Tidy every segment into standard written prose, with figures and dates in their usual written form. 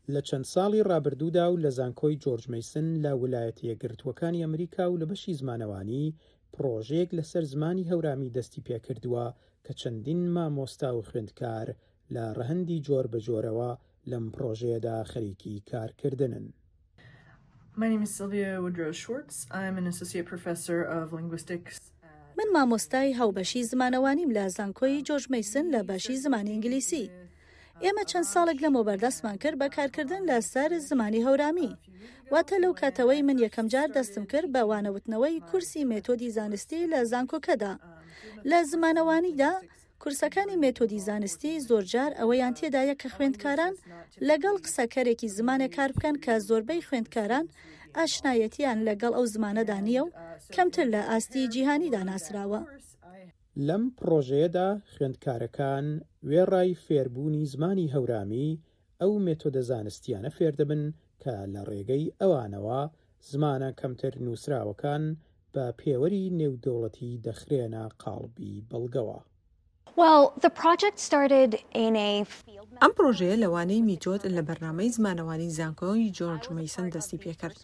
لە چەند ساڵی ڕابردوودا و لە زانکۆی جۆرج مەیسن لە ولایەتە یەکگرتووەکانی ئەمریکا و لە بەشی زمانەوانی پڕۆژەیەک لەسەر زمانی هەورامی دەستی پێکردووە کە چەندین مامۆستا و خوێندکار لە ڕەهەندی جۆر بە جۆرەوە لەم پڕۆژەیەدا خەریکی کارکردنن. My name is Sylvia Woodrow Schwartz. I'm an associate professor of linguistics at. من مامۆستای هاوبەشی زمانەوانیم لە زانکۆی جۆرج مەیسن لە بەشی زمانی ئینگلیسی. ئێمە چەند ساڵێک لەمەوبەر دەستمان کرد بە کارکردن لە سەر زمانی هەورامی. واتە لەو کاتەوەی من یەکەم جار دەستم کرد بە وانەوتنەوەی کورسی مێتۆدی زانستی لە زانکۆکەدا. لە زمانەوانیدا کورسەکانی مێتۆدی زانستی زۆرجار ئەوەیان تێدایە کە خوێندکاران لەگەڵ قسەکەرێکی زمانێک کار بکەن کە زۆربەی خوێندکاران ئاشنایەتیان لەگەڵ ئەو زمانەدا نییە و کەمتر لە ئاستی جیهانیدا ناسراوە. لەم پڕۆژەیەدا خوێندکارەکان وێڕای فێربوونی زمانی هەورامی، ئەو مێتۆدە زانستییانە فێردەبن کە لە ڕێگەی ئەوانەوە زمانە کەمتر نووسراوەکان بە پێوەری نێودەوڵەتی دەخرێنە قاڵبی بەڵگەوە. ئەم پڕۆژەیە لە وانەی میتۆد لە بەرنامەی زمانەوانی زانکۆی جۆرج مەیسن دەستی پێکرد.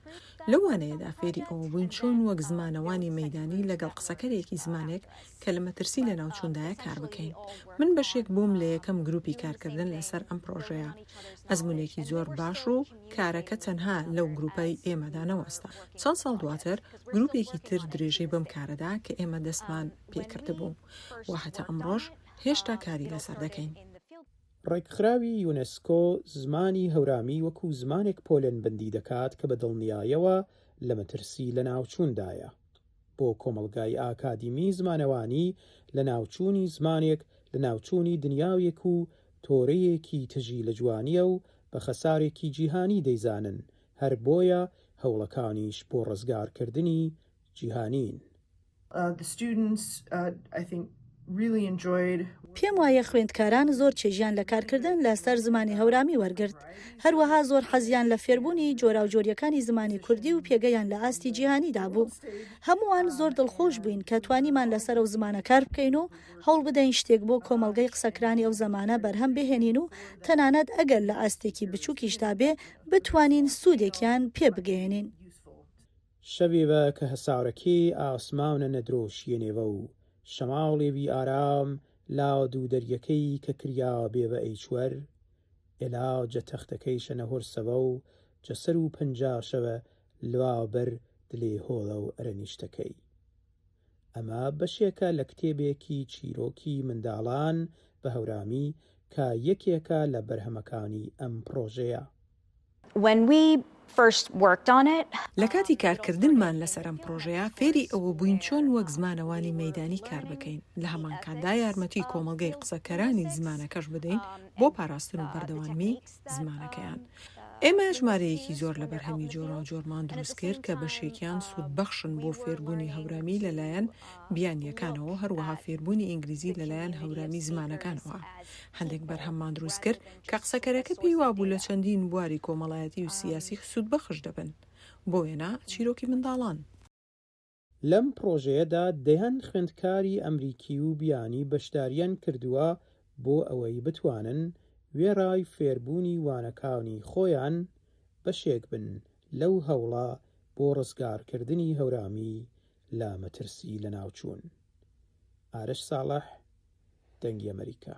لەو وانەیەدا فێری ئەوە بووین چۆن وەک زمانەوانی مەیدانی لەگەڵ قسەکەرێکی زمانێک کە لە مەترسی لەناوچووندایە کار بکەین. من بەشێک بووم لە یەکەم گروپی کارکردن لەسەر ئەم پڕۆژەیە. ئەزموونێکی زۆر باش و کارەکە تەنها لەو گروپەی ئێمەدا نەوەستا. چەند ساڵ دواتر گروپێکی تر درێژەی بەم کارەدا کە ئێمە دەستمان پێکردبوو و هەتا ئەمڕۆش هێشتا کاری لەسەر دەکەین. ڕێکخراوی یونسکۆ زمانی هەورامی وەکو زمانێک پۆلێنبەندی دەکات کە بە دڵنیایەوە لە مەترسی لەناوچووندایە. بۆ کۆمەڵگای ئاکادیمی زمانەوانی لەناوچوونی زمانێک لەناوچوونی دنیاوێک و تۆرەیەکی تژی لە جوانییە و بە خەسارێکی جیهانی دەیزانن، هەر بۆیە هەوڵەکانیش بۆ ڕزگارکردنی جیهانین. پێم وایە خوێندکاران زۆر چێژیان لە کارکردن لە سەر زمانی هەورامی وەرگرت. هەروەها زۆر حەزیان لە فێربوونی جۆراوجۆرییەکانی زمانی کوردی و پێگەیان لە ئاستی جیهانیدا بوو. هەمووان زۆر دڵخۆش بووین کە توانیمان لەسەر ئەو زمانە کار بکەین و هەوڵ بدەین شتێک بۆ کۆمەڵگەی قسەکرانی ئەو زمانە بەرهەم بهێنین و تەنانەت ئەگەر لە ئاستێکی بچووکیشدا بێ بتوانین سوودێکیان پێ بگەیەنین. شەوێ کە هەسارەکێ ئاسمانە نەدرۆشیەنێوە و شەماڵێ وی ئارام لاد و دەریەکەی کە کریابێ وە ئەیچوەر ئێلا جە تەختەکەیشە نەهۆرسەوە و جە سەر و پەنجاشەوە لوا بەر دلێ هۆڵە و ئەرەنیشتەکەی. ئەمە بەشێکە لە کتێبێکی چیرۆکی منداڵان بە هەورامی کە یەکێکە لە بەرهەمەکانی ئەم پڕۆژەیە. When we first worked on it. لە کاتی کارکردنمان لەسەر ئەم پڕۆژەیە فێری ئەوە بووین چۆن وەک زمانەوانی مەیدانی کار بکەین، لە هەمانکاتدا یارمەتی کۆمەڵگەی قسەکەرانی زمانەکەش بدەین بۆ پاراستن و بەردەوامی زمانەکەیان. ئێمە ژمارەیەکی زۆر لە بەرهەمی جۆراوجۆرمان دروست کرد کە بەشێکیان سوودبەخشن بۆ فێربوونی هەورامی لەلایەن بیانییەکانەوە، هەروەها فێربوونی ئینگلیزی لەلایەن هەورامی زمانەکانەوە. هەندێک بەرهەممان دروست کرد کە قسەکەرەکە پێی وابوو لە چەندین بواری کۆمەڵایەتی و سیاسی سوودبەخش دەبن، بۆ وێنە چیرۆکی منداڵان. لەم پڕۆژەیەدا دەیان خوێندکاری ئەمریکی و بیانی بەشداریان کردووە بۆ ئەوەی بتوانن وێڕای فێربوونی وانەکانی خۆیان بەشێک بن لەو هەوڵە بۆ ڕزگارکردنی هەورامی لە مەترسی لەناوچوون. ئارەش ساڵح، دەنگی ئەمەریکا.